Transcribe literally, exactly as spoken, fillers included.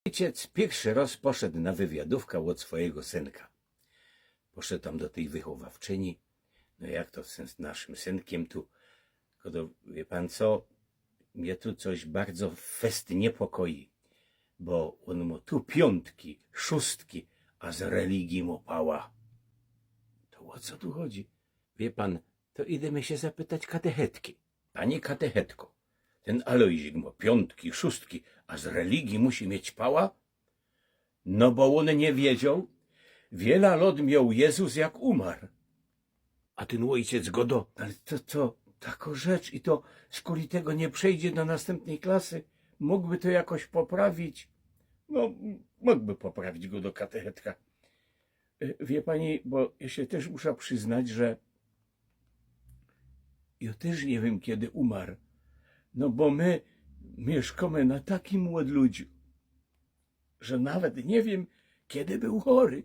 Ôjciec piyrszy roz poszoł na wywiadōwka ôd swojigo synka. Poszoł tam do tyj wychowawczyni. „No jak to z tym naszym synkiym tu?” „Godo, wiy pan co, mie tu coś bardzo fest niepokoi, bo ôn mo tu piōntki, szōstki, a z religii mo pała.” „To ô co tu chodzi?” „Wiy pan, to idymy sie zapytać katechetki.” „Pani katechetko, tyn Alojzik mo piōntki, szōstki, a z religii musi mieć pała?” „No bo ôn niy wiedzioł, wiela lŏt mioł Jezus, jak umar.” A tyn ôjciec godo: „Ale to, to tako rzecz i to, skuli tego niy przejdzie do nastympnyj klasy, mōgby to jakoś poprawić?” „No, mōgby poprawić”, godo katechetka. „E, wiy pani, bo jŏ sie tyż musza prziznać, że jŏ tyż niy wiym, kedy umar. No bo my miyszkōmy na takim ôdludziu, że nawet niy wiym, kedy bōł chory.”